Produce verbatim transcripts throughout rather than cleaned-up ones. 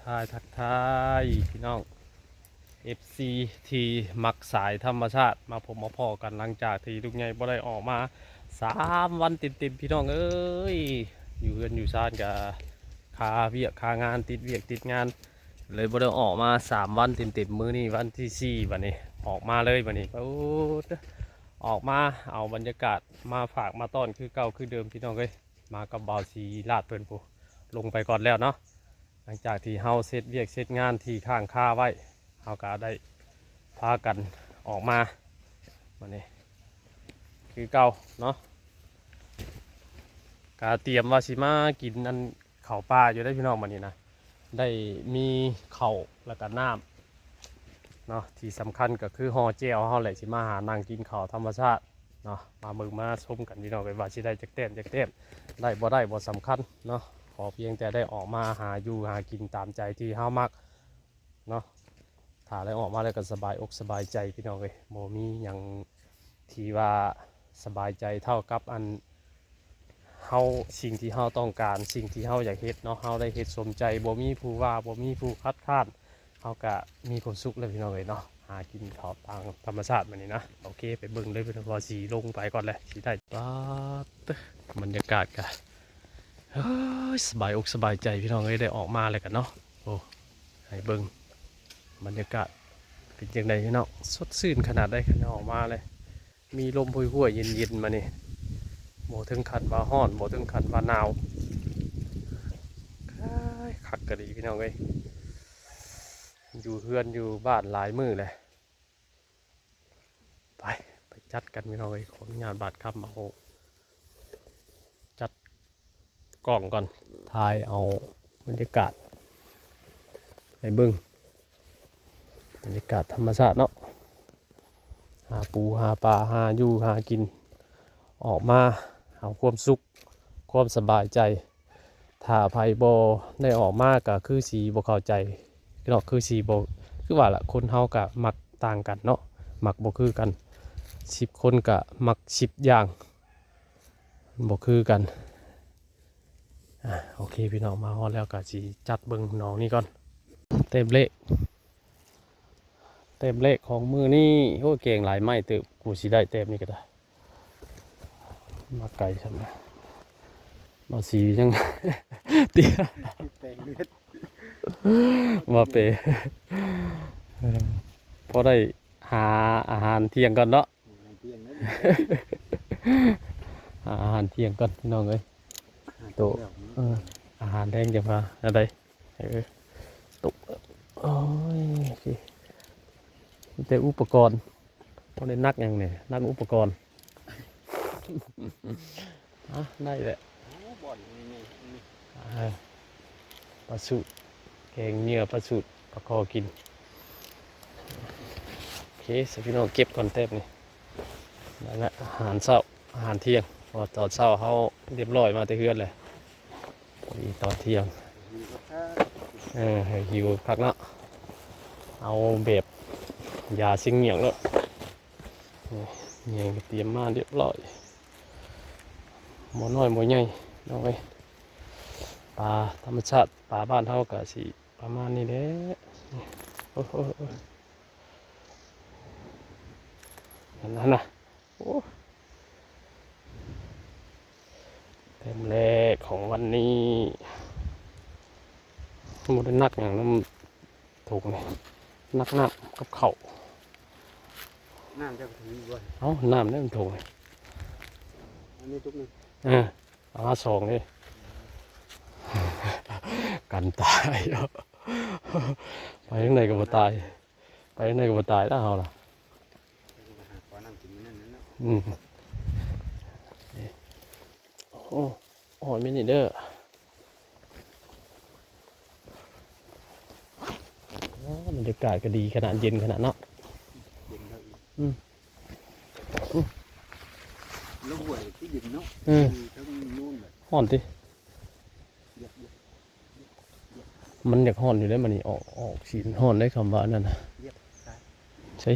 ทายทักทายพี่น้อง เอฟซี ที่มักสายธรรมชาติ มาพบมาพ้อกันหลังจากที่ลุงใหญ่บ่ได้ออกมาสามวันเต็มๆ พี่น้องเอ้ย อยู่เฮือนอยู่ซานกะคาเวียกคางาน ติดเวียกติดงาน เลยบ่ได้ออกมาสามวันเต็มๆ มื้อนี้วันที่สี่บัดนี้ ออกมาเลยบัดนี้ โอ้ ออกมาเอาบรรยากาศมาฝากมาต้อนคือเก่าคือเดิมพี่น้องเอ้ย มากับบ่าวศรีลาดเพิ่นพู้น ลงไปก่อนแล้วเนาะ หลังจากที่เฮาเสร็จเวียกเสร็จงานที่ค้างคาไว้ เฮาก็ได้พากันออกมา บัดนี้ คือเก่าเนาะ ก็เตรียมว่าสิมากินอันข้าวป่าอยู่ได้อพี่น้องบัดนี้นะ ได้มีข้าวแล้วก็น้ำเนาะ ที่สำคัญก็คือห่อแจ่วเฮาแหละ สิมาหานั่งกินข้าวธรรมชาติเนาะ มาเบิ่งมาชมกันพี่น้องเอ้ย ว่าสิได้จักแต้มจักแต้ม ได้บ่ได้บ่สำคัญเนาะ ขอเพียงแต่ได้ออกมาหาอยู่หากินตามใจที่เฮามักเนาะ ถ้าได้ออกมาแล้วก็สบายอกสบายใจพี่น้องเอ้ย บ่มีหยังที่ว่าสบายใจเท่ากับอัน เฮา สิ่งที่เฮาต้องการ สิ่งที่เฮาอยากเฮ็ดเนาะ เฮาได้เฮ็ดสมใจ บ่มีผู้ว่า บ่มีผู้คัดค้าน เฮาก็มีความสุขแล้วพี่น้องเอ้ยเนาะ หากินข้าวตามธรรมชาติบัดนี้นะ โอเค ไปเบิ่งเลยพี่น้อง ว่าสิลงไปก่อนแหละ สิได้ ป๊าด บรรยากาศก็ เฮ้ย สบายอกสบายใจพี่น้องเอ้ย ได้ออกมาแล้วกันเนาะ โอ้ ให้เบิ่งบรรยากาศเป็นจั่งใดพี่น้อง สดชื่นขนาดใดขนาดออกมาเลย มีลมห้วยๆ เย็นๆ มานี่ บ่ถึงขั้นว่าร้อน บ่ถึงขั้นว่าหนาว คักกะดีพี่น้องเอ้ย อยู่เฮือนอยู่บ้านหลายมื้อเลย ไป ไปจัดกันพี่น้องเอ้ย ขออนุญาตบาดคำเอา จัดกล้องก่อน ถ่ายเอาบรรยากาศให้เบิ่ง บรรยากาศธรรมชาติเนาะ หาปูหาปลา หาอยู่หากิน ออกมาเอาความสุข ความสบายใจ ถ้าไผบ่ได้ออกมาก็คือสิบ่เข้าใจเนาะ คือสิบ่ คือว่าล่ะ คนเฮาก็มักต่างกันเนาะ มักบ่คือกัน สิบคนก็มักสิบอย่าง บ่คือกัน อ่ะ โอเคพี่น้อง มาฮอดแล้วก็สิจัดเบิ่งหนองนี้ก่อน แต้มแรก แต้มแรกของมื้อนี้ โอ้ย แกงหลายไม้เติบ กูสิได้แต้มนี้ก็ได้ มาไกลซั่นนะ บ่าวศรียัง เตี้ย แปลงเลือด มาเป เออ พอได้หาอาหารเที่ยงก่อนเนาะ เที่ยงแล้ว หาอาหารเที่ยงก่อนพี่น้องเอ้ย โต เออ อาหารแรงจังว่าอะไร เออ โต โอ้ย โอเค มีแต่อุปกรณ์ บ่ได้หนักหยังเนี่ย หนักอุปกรณ์ อ่ะ ได้แหละ โอ้ บ่อนนี่นี่นี่ อ่า ปลาสูด แกงเหยื่อปลาสูด ปลาคอกิน โอเค สิพี่น้องเก็บก่อนแต้มนี่ นั่นแหละ อาหารเช้า อาหารเที่ยง เพราะว่าตอนเช้าเฮาเรียบร้อยมาแต่เฮือนเลย พอดีตอนเที่ยง เออ ให้หิวคักเนาะ เอาแบบยาซิงเหงี่ยงเนาะ นี่ เหงี่ยงก็เตรียมมาเรียบร้อย บ่น้อยบ่ใหญ่น้องเอ้ย ปลาธรรมชาติ ปลาบ้านเฮาก็สิประมาณนี้แหละ โอ้โห นั่นนะ โอ้ แต้มแรกของวันนี้ บ่ได้หนักหยังนำ ถุงนี่ หนักน้ำกับข้าว น้ำจะถึงบ่ เอ้า น้ำในถุงนี่ อันนี้ถุงหนึ่ง เออ เอามาสองนี่ กันตาย ไปทางใดก็บ่ตาย ไปทางใดก็บ่ตายแล้วเฮาล่ะ ขอน้ำกินมื้อนั้นนั่นเนาะ อืม โอ้ โอ้ย มินิเด้อ โอ้ บรรยากาศก็ดีขนาด เย็นขนาดเนาะ เย็นแล้วอีก อืม แล้วห้วยที่ดินเนาะ เออ มีทั้งนู่นแบบ ฮ้อนติ เยอะๆ มันอยากฮ้อนอยู่เด้ มันนี่ออก ออกสีฮ้อนได้คำว่านั่นน่ะ เรียบร้อย ใช่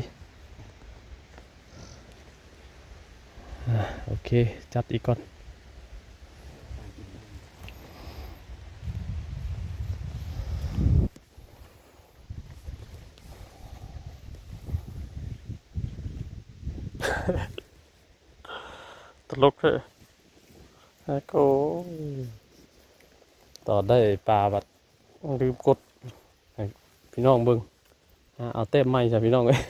อ่า โอเค จัดอีกก่อน ตลกเลย แล้วก็ ตอนได้ปลาบัดลืมกดให้พี่น้องเบิ่ง อ่า เอาแต้มใหม่จ้ะพี่น้องเอ้ย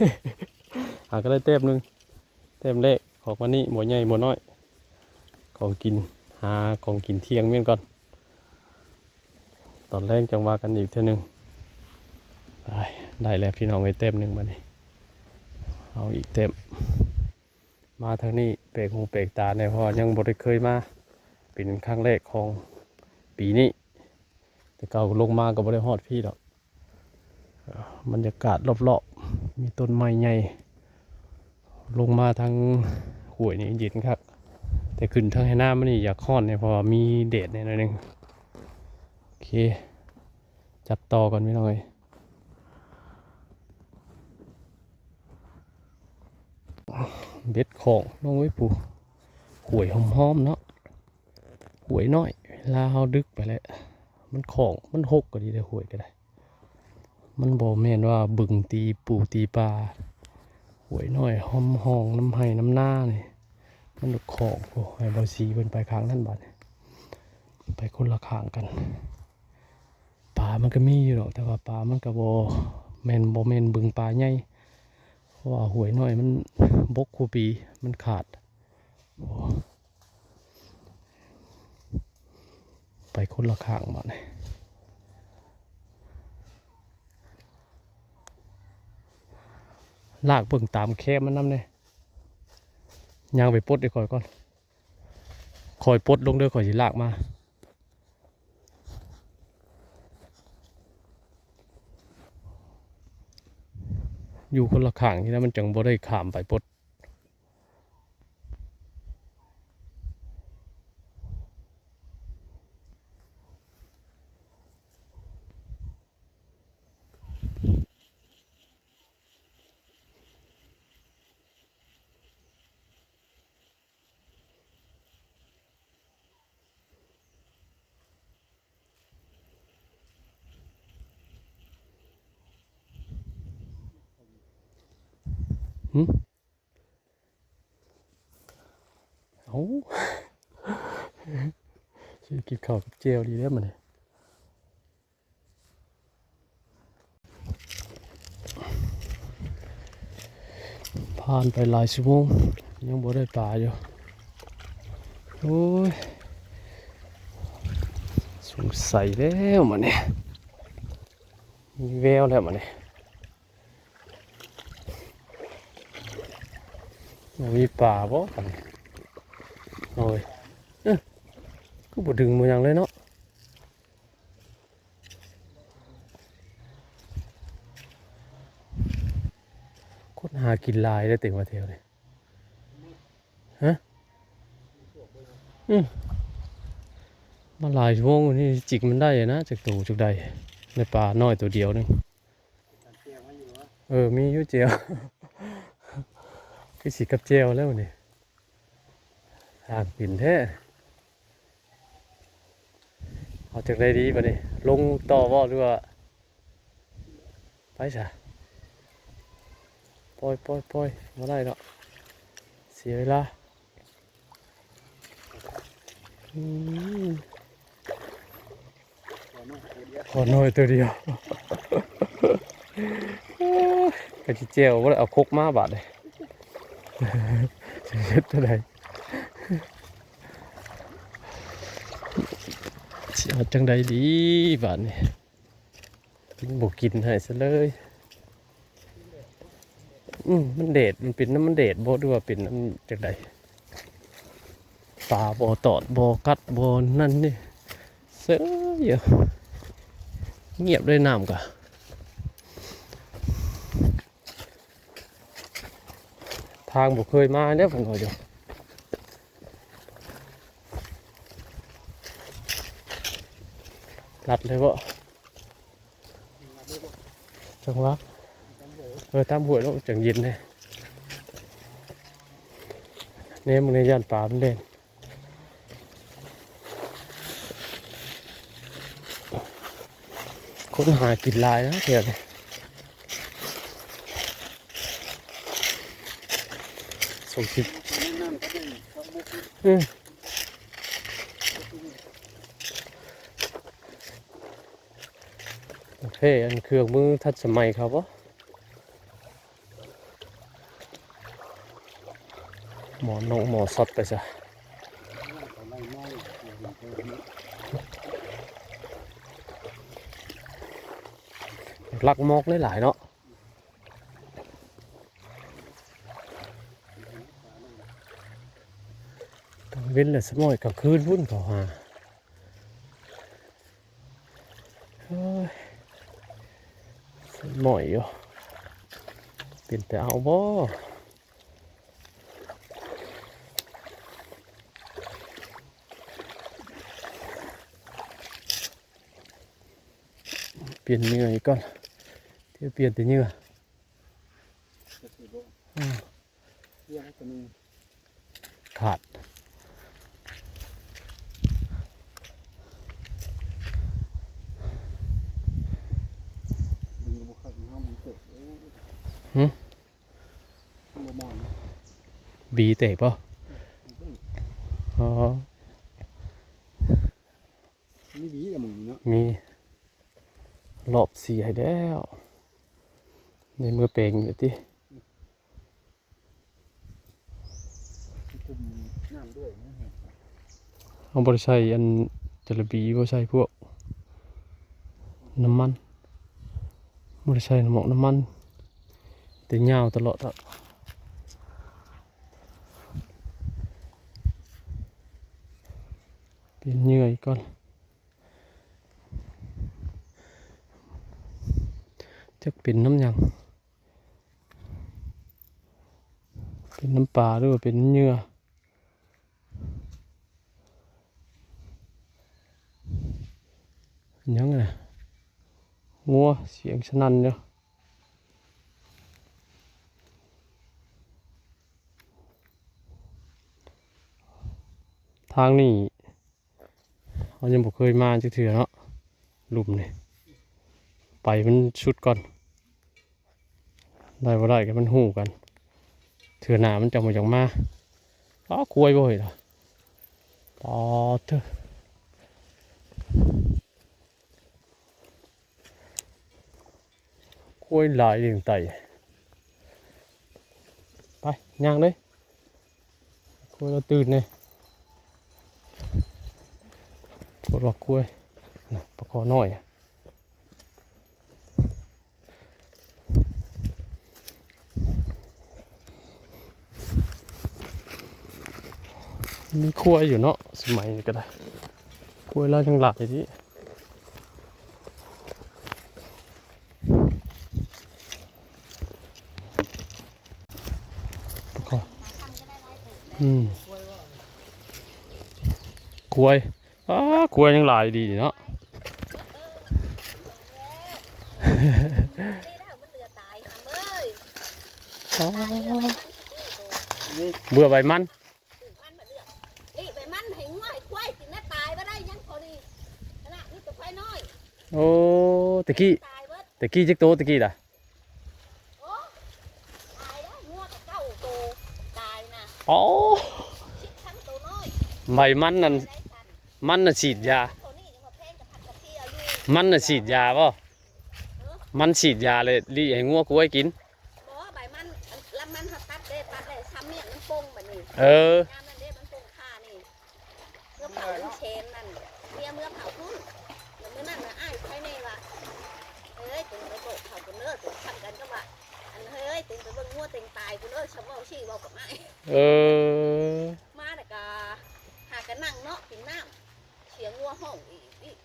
หาก็ได้แต้มหนึ่ง แต้มแรกของวันนี้ บ่ใหญ่บ่น้อย ของกิน หาของกินเที่ยงเมียนก่อน ตอนแรกจังว่ากันอีกเทื่อหนึ่ง ได้ ได้แล้วพี่น้องเอ้ย แต้มหนึ่งบัดนี้ เอาอีกแต้ม มาทางนี้แปลกหูแปลกตาแน่ เพราะว่ายังบ่ได้เคยมา เป็นครั้งแรกของปีนี้ แต่เก่าลงมาก็บ่ได้ฮอดพี้ดอก บรรยากาศรอบๆ มีต้นไม้ใหญ่ ลงมาทางห้วยนี่เย็นคัก แต่ขึ้นทางไหนามันนี่อยากฮ้อนเนี่ย เพราะว่ามีแดดแน่หน่อยหนึ่ง โอเค จัดต่อก่อนพี่น้องเอ้ย เบ็ดของน้องเอ้ย ผู้ ห้วยหอมๆ เนาะ ห้วยน้อย เวลาเฮาดึกไปแล้ว มันของ มันหกก็ดีเลย ห้วยก็ได้ มันบ่แม่นว่าบึงตีปูตีปลา ห้วยน้อยหอมหองน้ำไห้น้ำนานี่ มันของ โอ้ ให้บ่าวสีเพิ่นไปข้างนั้นบัดนี้ ไปคนละข้างกัน ปลามันก็มีอยู่ดอก แต่ว่าปลามันก็บ่แม่น บ่แม่นบึงปลาใหญ่ เพราะว่าห้วยน้อยมันบกคู่ปี มันขาด โอ้ ไปคนละข้างบัดนี้ ลากเบิ่งตามแคมมันนำแน่ ย่างไปปลดให้ข่อยก่อน ข่อยปลดลงเด้อ ข่อยสิลากมา อยู่คนละข้างนี่นะ มันจังบ่ได้ข้ามไปปลด หึ เอ้า สิกินข้าวกับแจ่วดีเด้อมื้อนี้ ผ่านไปหลายชั่วโมง ยังบ่ได้ปลาอยู่ โอ้ย สงสัยแล้วมื้อนี้ มีแววแล้วมื้อนี้ มีปลาบ่กัน โอ้ย เอ้อ คือบ่ดึงบ่หยังเลยเนาะ คนหากินหลายเด้อ เต็มว่าแถวนี้ ฮะ อืม มาหลายชั่วโมงนี่ จิกมันได้นะ จักโตจักใด ได้ปลาน้อยตัวเดียวหนึ่ง เออ มีอยู่แจ่ว คือสิกับแจ่วแล้วนี่ ทางปิ่นแท้ เอาจังได๋ดีบัดนี้ ลงต่อบ่หรือว่า ไปซะ ปล่อย ปล่อย ปล่อย บ่ได้ดอก เสียเวลา อืม ขอน้อยตัวเดียว ก็สิแจ่วบ่ได้ เอาครกมาบาดนี้ สิเฮ็ดจั่งใด๋ สิเอาจั่งใด๋ดีบาดนี้ มันบ่กินให้ซะเลย อืม มันแดด มันเป็นนำมันแดดบ่ หรือว่าเป็นนำจั่งใด๋ ปลาบ่ตอด บ่กัด บ่นั่นนี่ เซยอยู่ เงียบเลย น้ำกะ ทางบ่เคยมาเด้อ ผมก็อยู่ ลัดเลยบ่ จังหวะ เออ ตามห้วยเนาะ จังเย็นแน่ แนมในย่านปลามันแล่น คนหากินหลายนะแถวนี้ ส สิบ เออ โอเค อันเครื่องมือทันสมัยครับบ่ หมอนงหมอสอดไปซะ ลักมอกหลายๆเนาะ กลางเว็นแหละสะม้อย กลางคืนพุ้นเขาหา เฮ้ย สะม้อยอยู่ เป็นแต่เอาบ่ เปลี่ยนเหยื่ออีกก่อน เดี๋ยวเปลี่ยนแต่เหยื่อ อืม ขาด หึ บีเตะปะ อ๋อ มีบีกับมึงเนาะ มี รอบสี่ให้แล้ว ในมือเป่งอยู่ติ คุมน้ำด้วยนะฮะ เอาบ่ได้ใส่อันจาระบี บ่ใส่พวกน้ำมัน บ่ได้ใส่น้ำมัน น้ำมัน แต่ยาวตลอดอะ เปลี่ยนเหยื่ออีกก่อน จักเป็นน้ำหยัง เป็นน้ำปลาหรือว่าเป็นเหยื่อ หยังอะนะ งัวเสียงสนั่นอยู่ ทางนี้ เฮายังบ่เคยมาจักเทื่อเนาะ หลุมนี่ ไปมันสุดก่อน ได้บ่ได้ก็มันฮู้กัน เทื่อหน้ามันจั่งบ่อยากมา อ้าว ควายบ่เฮ้ยล่ะ ปอดเถอะ ควายหลายเลี้ยงไต่ ไป ย่างเลย ควายเราตื่นเลย ปลดล็อกควาย น่ะ ปลาคอน้อยอะ มีควายอยู่เนาะ สมัยนี้ก็ได้ ควายลาวยังหลายอยู่ติ อืม ควาย อ้า ควายยังหลายดีเนาะ อ้า เบื่อใบมัน นี่ใบมันให้งัวให้ควายกินนะ ตายบ่ได้ยังพอดี ขนาดนี้แต่ควายน้อย โอ้ ตะกี้ ตายเบิด ตะกี้จักโตตะกี้ล่ะ โอ้ ตายแล้ว งัวก็เก้าโต ตายนะ อ๋อ ชิดทั้งโตน้อย ใบมันนั่น ได้ทัน มันน่ะฉีดยา โตนี้ยังมาแพงกับผักกระเทียมอยู่ มันน่ะฉีดยาบ่ เออ มันฉีดยาเลย ลีให้งัวควายกิน บ่ ใบมัน อัน ลำมันเขาตัดได้ ตัดได้ ซ้ำเมี่ยงมันปงบัดนี้ เออ ยามนั้นเด้ มันปงคานี่ เมื่อเผาที่เชนนั่น เมียเมื่อเผาพุ่น แล้วมื้อนั้นน่ะ อ้ายไผแน่ว่า เฮ้ย ตึงไปโบกเขากันเด้อ ตึงทำกันก็ว่า อัน เฮ้ย ตึงไปเบิ่งงัวตึงตายพุ่นเด้อ ชาวเว้าซี่เว้ากับอ้าย เออ มาแล้วก็หากันนั่งเนาะ กินน้ำ เสียงงัวฮ้องอีก อีก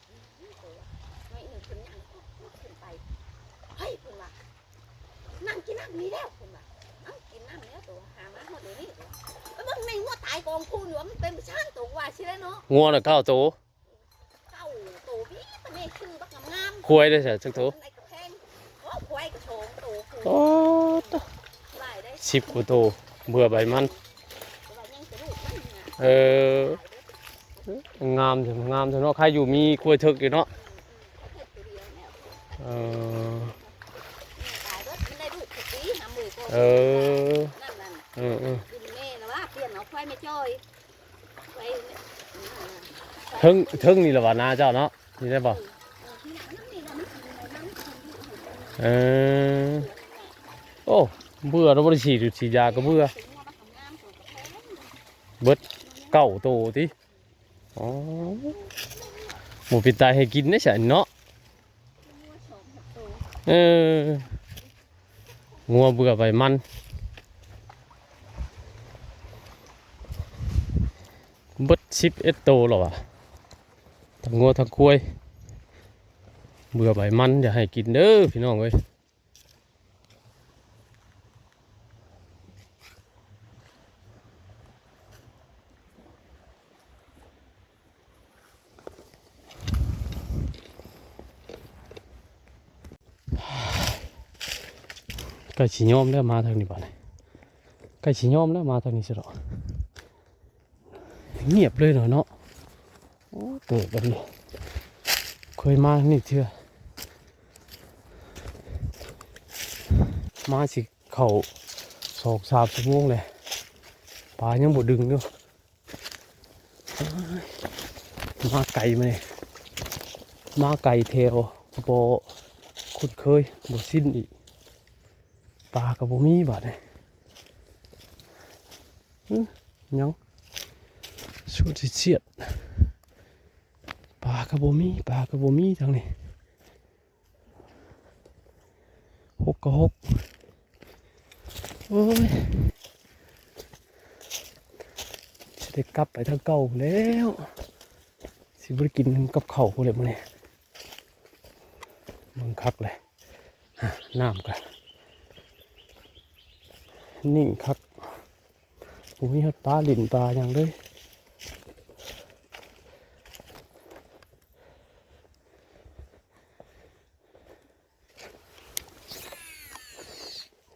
อืม ตัวน้อยหนึ่งเพิ่นย่างขึ้นไป เฮ้ย เพิ่นว่า นั่งกินน้ำนี่แล้ว เพิ่นว่า เอ้า กินน้ำแล้วตัว หามาฮอดเดี๋ยวนี้ตัว ไปเบิ่งในงัวตายกองพูนอยู่ มันเป็นประชาชนตัวว่าสิแล้วเนาะ งัวน่ะเก้าโต เก้าโต มีแต่แม่ชื่อบักงามๆ ควายได้ใส่จักโต ในกระแพง โอ้ ควายกระโชงโตพูน โอ้ตะ หลายได้ สิบกว่าโต เบื่อใบมัน แต่ว่ายังจะลูกมันนี่นะ เออ งามจัง งามจังเนาะ ใครอยู่มีควายเถิกอยู่เนาะ เออ ตายเบิด มันได้ลูกทุกปี หาหมู่ก็ เออ นั่นนั่น เออเออ กินแม่ละว่าเปลี่ยนเอาควายแม่จ้อย ควาย เทิงเทิงนี่ละว่านาเจ้าเนาะ นี่ได้บ่ เออ โอ้ เบื่อแล้ว บ่ได้ฉีด ฉีดยาก็เบื่อ เบิดเก้าโตติ อ๋อ บ่เป็นตาให้กินได้ซะเนาะ เออ งัวเบื่อใบมัน เบิดสิบเอ็ดโตแล้ววะ ทั้งงัวทั้งควาย เบื่อใบมัน อย่าให้กินเด้อพี่น้องเอ้ย ใกล้สิยอมแล้ว มาทางนี้บัดนี้ ใกล้สิยอมแล้ว มาทางนี้ซะดอก เงียบเลยเนาะเนาะ โอ้ เกิดบัดนี้ เคยมานี่เทื่อ มาสิเข้าสองสามชั่วโมงเลย ปลายังบ่ดึงอยู่ มาไกลมาเนี่ย มาไกลแถว บ่คุ้นเคย บ่ชินอีก ปลาก็บ่มีบาดนี้ หึ ยัง สุดสิเสียด ปลาก็บ่มี ปลาก็บ่มีทางนี้ หกก็หก โอ้ย สิได้กลับไปทางเก่าแล้ว สิบ่ได้กินกับข้าวพู้นแหละมื้อนี้ เบิ่งคักเลย น้ำก็นิ่งคัก บ่มีฮอดปลาหลิ้นปลาหยังเลย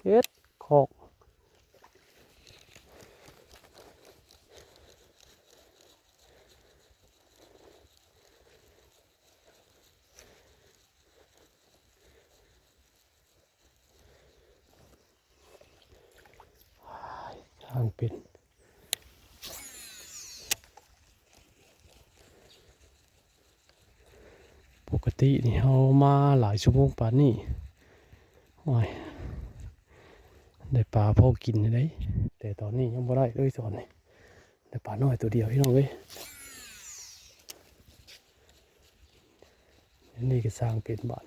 เฮ็ดคอก ทางเป็น ปกตินี่เฮามาหลายชั่วโมงปานนี้ โอ้ย ได้ปลาพอกินอยู่เด้ แต่ตอนนี้ยังบ่ได้เลยตอนนี้ ได้ปลาน้อยตัวเดียวพี่น้องเอ้ย อันนี้ก็สร้างเป็นบาด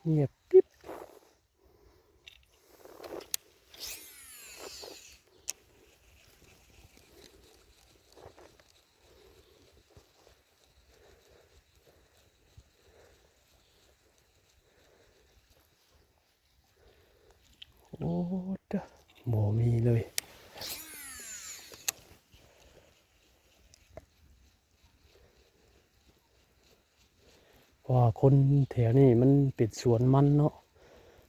เงียบปิ๊บ โอ้ เด้อ บ่มีเลย เพราะว่าคนแถวนี้มันเป็นสวนมันเนาะ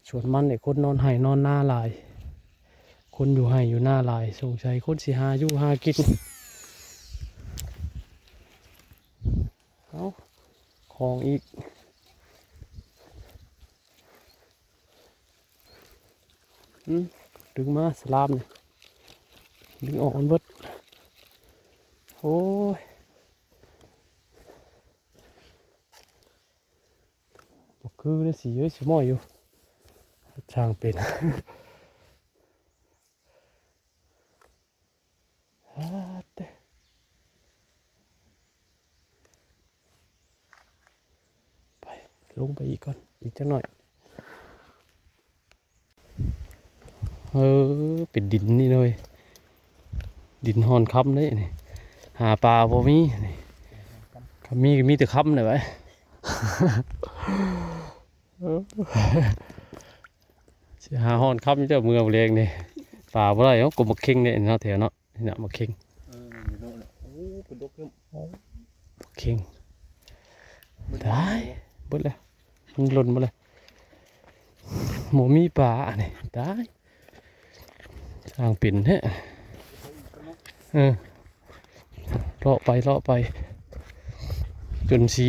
สวนมันเนี่ยคนนอนไฮ่นอนนาหลาย คนอยู่ไฮ่อยู่นาหลาย สงสัยคนสิหาอยู่หากิน เอ้า ของอีก อืม ดึงมาสลามนี่ ดึงออกมันเบิด โอ้ย บ่คือเด้อ สิเย้ยสิม้อยอยู่ ช่างเป็น ฮาดเด้ ไป ลงไปอีกก่อน อีกจักหน่อย เออ เป็นดินนี่เลย ดินฮอนค่ำเด้นี่ หาปลาบ่มีนี่ คันมีก็มีแต่ค่ำนี่แหละ เออ สิหาฮอนค่ำเจ้าเมืองแรงนี่ ปลาบ่ได้เนาะ กบหมากเค็งเนี่ยเนาะ แถวเนาะ นี่นะหมากเค็ง เออ นี่เนาะ โอ้ เป็นดอกเพิ่ม หมากเค็ง ตาย เบิดแล้ว มันหล่นหมดเลย บ่มีปลาอันนี้ ตาย ช่างเป็นแท้ เออ เลาะไป เลาะไป จนสิ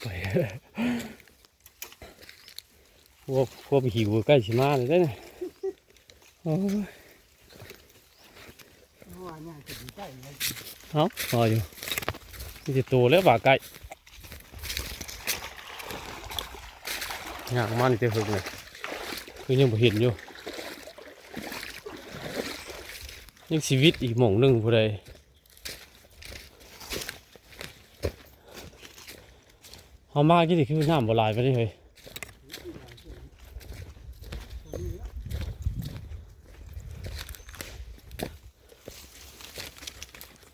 ไป พวก พวกหิวใกล้สิมาแล้วเด้อเนี่ย โอ้ย เอา พออยู่ มีแต่ตัวแล้วปลาไก่ ย่างมานี่แต่เฮิงเลย คือยังบ่เห็นอยู่ ยังชีวิตอีกหม่องหนึ่งผู้ใด เฮามากินนี่คือน้ำบ่หลายปานนี้เฮ้ย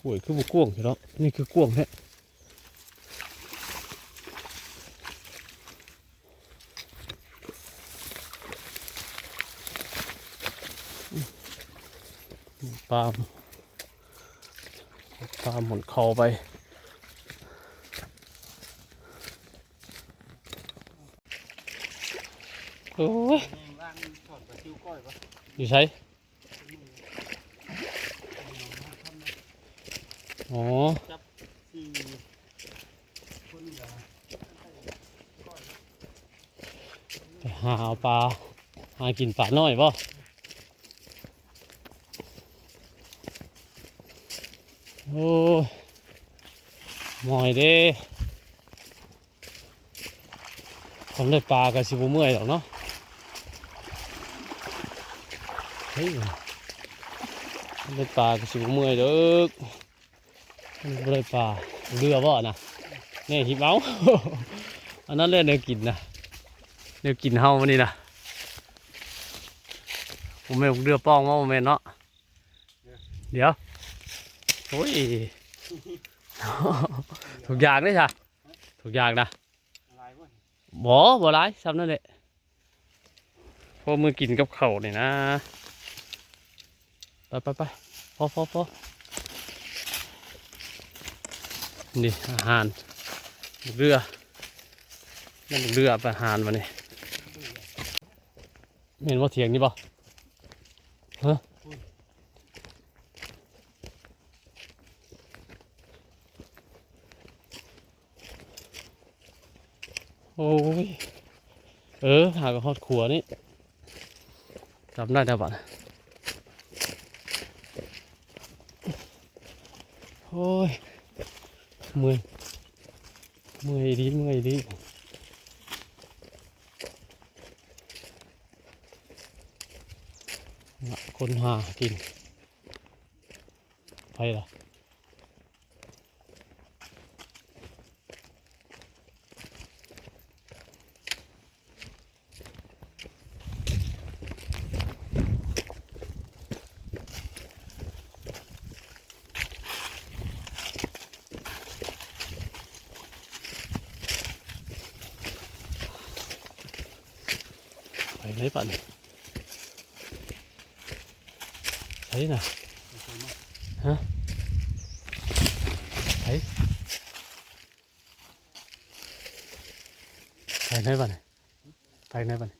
โอ้ย คือบ่กว้างแท้เนาะ นี่คือกว้างแท้ ปลา ปลาหมุนคอไป โอ้ย อยู่ไส อ๋อ ไปหาเอาปลา หากินปลาน้อยบ่ โอ้ย เมื่อยเด้ คันได้ปลาก็สิบ่เมื่อยดอกเนาะ เฮ้ย คันได้ปลาก็สิบ่เมื่อยดอก คันบ่ได้ปลา เรือบ่นะ แน่หิบเอา อันนั้นแหละแนวกินนะ แนวกินเฮามื้อนี้นะ บ่แม่นเรือป้องบ่ บ่แม่นเนาะ เดี๋ยว โอ้ย ทุกอย่างเลยจ้ะ ทุกอย่างนะ หลายบ่ บ่ บ่หลาย ส่ำนั่นแหละ พอมื้อกินกับข้าวนี่นะ ไป ไป ไป พอ พอ พอ นี่อาหาร เรือ นั่นเรือไปอาหารมานี่ แม่นบ่เถียงนี่บ่ ฮะ โอ้ย เออ หาก็ฮอดขัวนี่ จำได้แล้วบัด โอ้ย เมื่อย เมื่อยดี เมื่อยดี คนหากิน ไปล่ะ ไปไหนป่านนี้ ใช่น่ะ ฮะ ไป ไปไหนป่านนี้ ไปไหนป่านนี้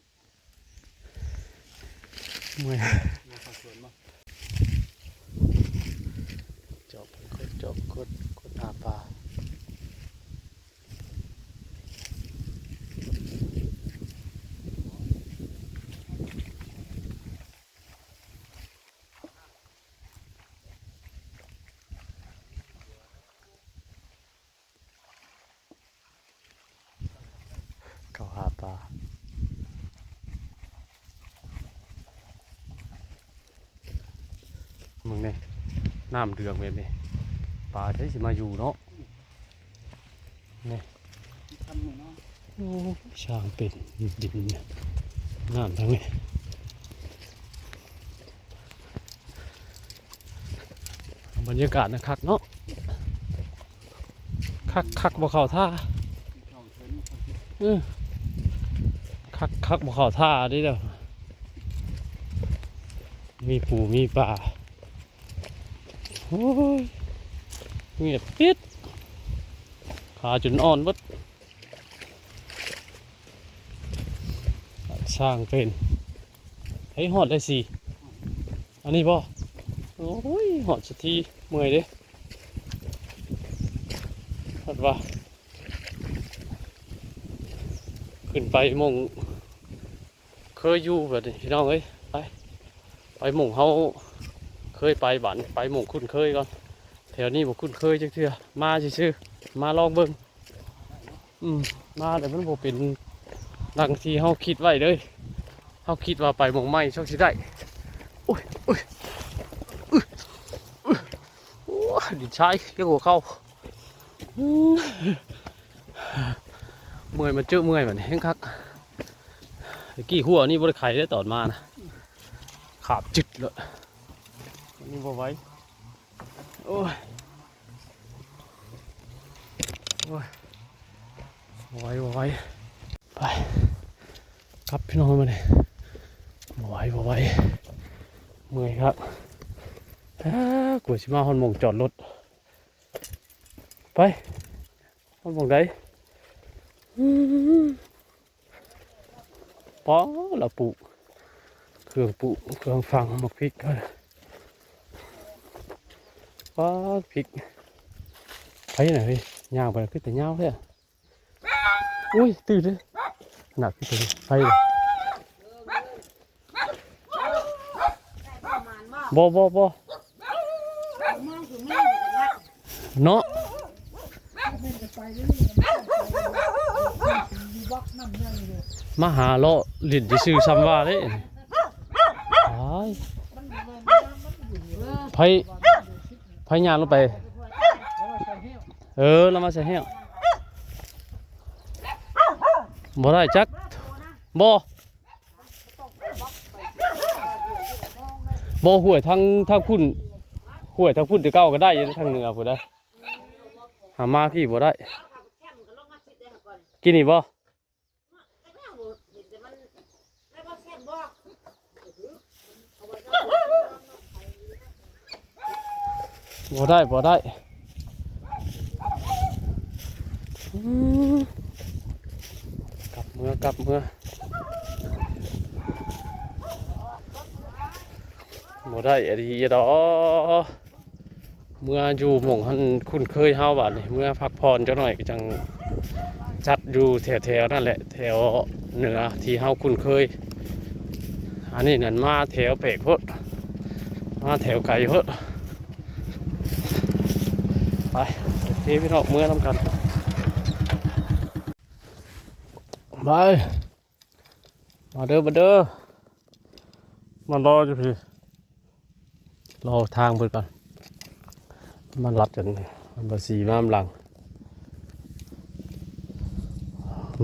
เมื่อย จอบ จอบ กด กดหาปลา เขาหาปลา มึงนี่ น้ำเดืองแบบนี้ ปลาใช่สิมาอยู่เนาะ นี่ โอ้ ช่างเป็นดินเนี่ย น้ำทั้งนี้ บรรยากาศนะคักเนาะ คักคักบ่เข้าท่า เออ คักคักบ่เข้าท่าเด้เด้อ มีปูมีปลา โอ้ย เงียบปิด ขาจนอ่อนเบิด ช่างเป็น เฮ้ย ฮอดได้สิ อันนี้บ่ โอ้ย ฮอดสักที เมื่อยเด้ ฮอดว่า ขึ้นไปหม่องเคยอยู่บัดนี้พี่น้องเอ้ย ไป ไปหม่องเฮาเคยไป บัดนี้ไปหม่องคุ้นเคยก่อน แถวนี้บ่คุ้นเคยจักเทื่อ มาซื่อๆ มาลองเบิ่ง อืม มาแต่มันบ่เป็นดังที่เฮาคิดไว้เด้ย เฮาคิดว่าไปหม่องใหม่ช่องสิได้ โอ้ย โอ้ย โอ้ย โอ้ย ดินทรายเรียกหัวเข้า อืม เมื่อย มาเจอเมื่อยบัดนี้แฮงคัก ตะกี้หัวนี่บ่ได้ไขได้ตอนมานะ ขาบจึดเลย อันนี้บ่ไหว โอ้ย โอ้ย บ่ไหว บ่ไหว ไป ครับพี่น้องมาเลย บ่ไหว บ่ไหว เมื่อยครับ อ้ากว่าสิมาฮอดหม่องจอดรถ ไป ฮอดหม่องใด อืม ปอ ละปลูก เครื่องปลูก เครื่องฝัง หมากพริก ปอ พริก ไปไหนเฮ้ย ย่างไปคือแต่ยาวเลยอะ อุ้ย ตื่นเลย หนักที่สุด ไปเลย บ่ บ่ บ่ เนาะ มาหาเลาะหลิ้นซื่อๆ ซ้ำว่าเด้ อ้าย ไผ ไผย่างลงไป เออ แล้วมาใส่แห้ว บ่ได้จัก บ่ บ่ ห้วยทาง ทางพุ้น ห้วยทางพุ้นแต่เก่าก็ได้อยู่ ทางเหนือพุ้นได้ หามาพี่บ่ได้ กินนี่บ่ บ่ได้ บ่ได้ อืม กลับเมือ กลับเมือ บ่ได้อะดีดอก เมืออยู่หม่องหั้นคุ้นเคยเฮา บาดนี้เมือพักผ่อนจักหน่อยก็จั่งจัดอยู่แถวๆ นั่นแหละ แถวเหนือที่เฮาคุ้นเคย อันนี้นั่นมาแถวแปลกโพด มาแถวไกลโพด ไป โอเคพี่น้อง เมือนำกัน ไป มาเด้อ มาเด้อ มารออยู่พี่ รอทางเพิ่นก่อน มาลัดกัน มันบ่สีมาลำหลัง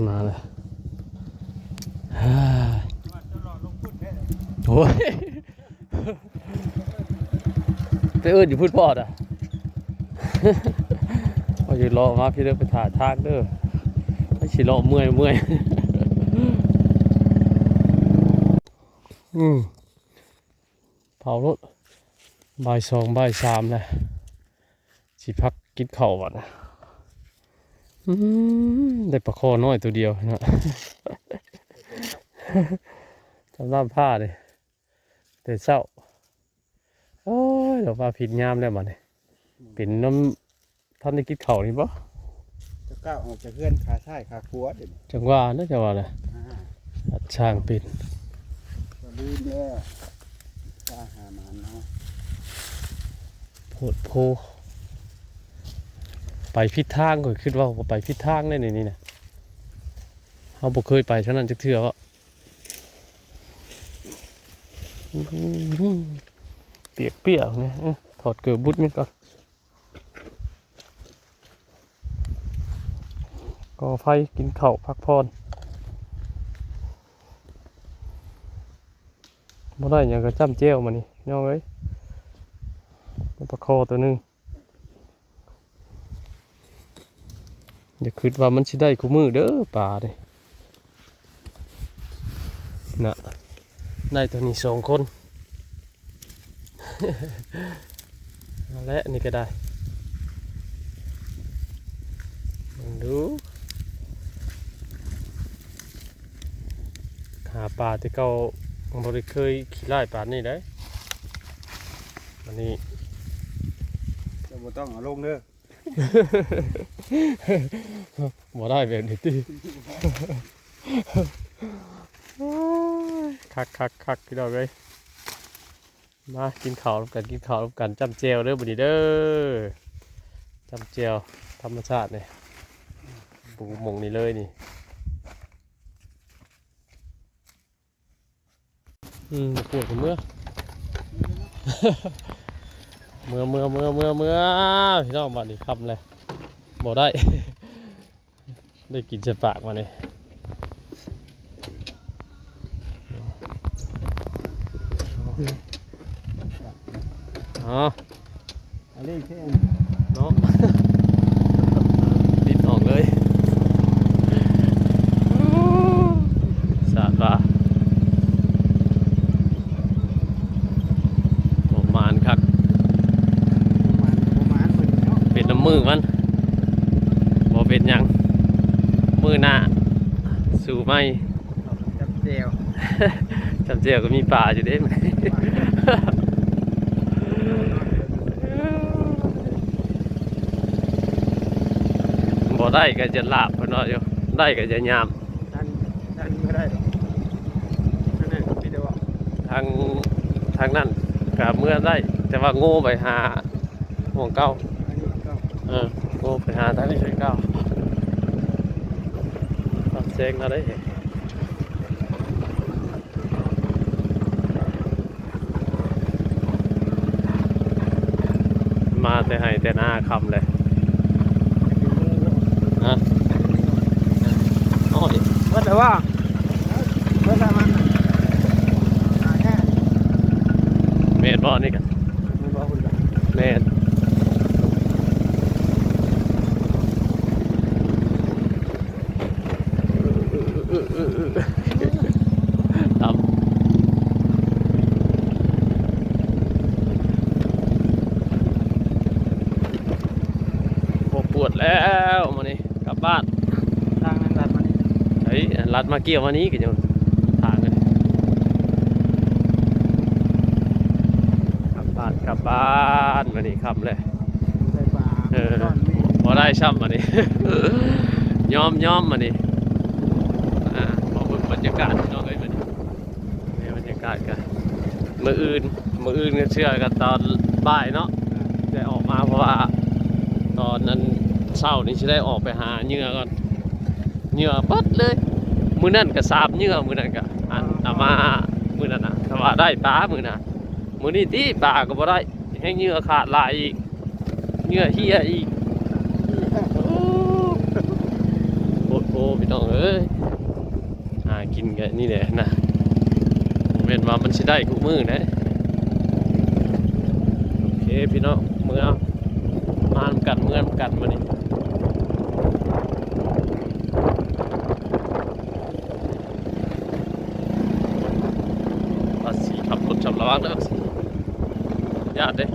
มาเลย โอ้ย ไปเอิ้นอยู่พุ้นพอดอะ เอาอยู่เลาะมาพี่เด้อ ไปถ่าทางเด้อ ไปสิเลาะเมื่อย เมื่อย อืม เผารถ บ่ายสอง บ่ายสามแล้ว สิพักกินข้าวบัดนะ อืม ได้ปลาคอน้อยตัวเดียวนะ จำนำผ้าเลย แต่เช้า โอ้ย เดี๋ยวว่าผิดยามแล้วบัดนี้ เป็นน้ำ ท่านได้กินข้าวนี่บ่ จะก้าวออกจากเฮือนขาซ้ายขาขวาเดี๋ยวนี้ จังว่านะ จังว่านะ อ่า อัดช่างเป็น ก็ลืมแล้ว ตาหาหมานเนาะ โพดโพ ไปผิดทาง ข้อยคิดว่าไปผิดทางได้นี่ นี่นะ เฮาบ่เคยไปทางนั้นจักเทื่อวะ อื้อหือ เปียกๆ เนี่ย เอ้อ ถอดเกิบบุดนี่ก่อน ก่อไฟกินข้าวพักผ่อน บ่ได้หยังก็จ้ำแจ่วมานี่ น้องเอ้ย ปลาคอตัวหนึ่ง อย่าคิดว่ามันสิได้คู่มื้อเด้อ ปลานี่ น่ะ ได้ตัวนี้สองคน นั่นแหละ นี่ก็ได้ ลองดู หาปลาที่เก่าบ่ได้เคยขี้ร้ายปานนี้ได้ อันนี้ จะบ่ต้องเอาลงเด้อ บ่ได้แบบนี้ติ โอ้ย คักคักคักพี่น้องเอ้ย มากินข้าวนำกัน กินข้าวนำกัน จ้ำแจ่วเด้อบัดนี้เด้อ จ้ำแจ่วธรรมชาตินี่ ปลูกหม่องนี้เลยนี่ อืม ปวดหัวเมือ เมือ เมือ เมือ เมือ เมือ พี่น้อง บัดนี้ค่ำเลย บ่ได้ ได้กินใส่ปากมานี่ อ๋อ อันนี้แค่ เนาะ ติดออกเลย สาดว่า ประมาณครับ ประมาณ ประมาณเพิ่นเนาะ เป็นน้ำมือมัน บ่เป็นหยัง มื้อหน้า สู่ใหม่ จับแจ่ว จับแจ่วก็มีปลาอยู่เด้ บ่ได้ก็จะลาบเพิ่นว่าอยู่ ได้ก็จะยาม ท่าน ท่านบ่ได้ดอก นั่นน่ะพี่เดียว ทาง ทางนั้นก็เมือได้ แต่ว่าโง่ไปหาหม่องเก่า อันนี้ก็ เออ โง่ไปหาทางนี้คือเก่า ปรับแซงเอาได้ มาแต่ไฮ่แต่นาค่ำเลย ฮะ อ้อย เบิดแล้วว่า เบิดแล้วมัน อ่า แค่ แม่นบ่นี่กะ แม่นบ่คุณกะ แม่น ครับ โอ้ ปวดแล้วมื้อนี้ กลับบ้าน ทางนั้นลัดมานี่ เฮ้ย ลัดมาเกี่ยวมานี้ก็ยังทางกัน กลับบ้าน กลับบ้าน มื้อนี้ค่ำเลย ได้ปลา เออ ซ่อนมีด บ่ได้ซ้ำมื้อนี้ ยอม ยอมมื้อนี้ อ่า ขอเบิ่งบรรยากาศพี่น้องเอ้ยมื้อนี้ นี่บรรยากาศกัน มื้ออื่น มื้ออื่นก็เชื่อกันตอนบ่ายเนาะ ได้ออกมาเพราะว่า ตอนนั้นเช้านี้สิได้ออกไปหาเหยื่อก่อน เหยื่อเบิดเลย มื้อนั้นก็สามเหยื่อ มื้อนั้นก็ อัน เอามา มื้อนั้นน่ะ แต่ว่าได้ปลามื้อน่ะ มื้อนี้ติปลาก็บ่ได้ แฮ่งเหยื่อขาดหลายอีก เหยื่อเหี่ยอีก โอ้ โพดโพพี่น้องเอ้ย หากินกันนี่แหละนะ บ่แม่นว่ามันสิได้ทุกมื้อนะ โอเคพี่น้อง เมือ มานำกัน เมือนำกันมื้อนี้ ภาษีขับรถชำระวังเด้อ ภาษี ย่านเด้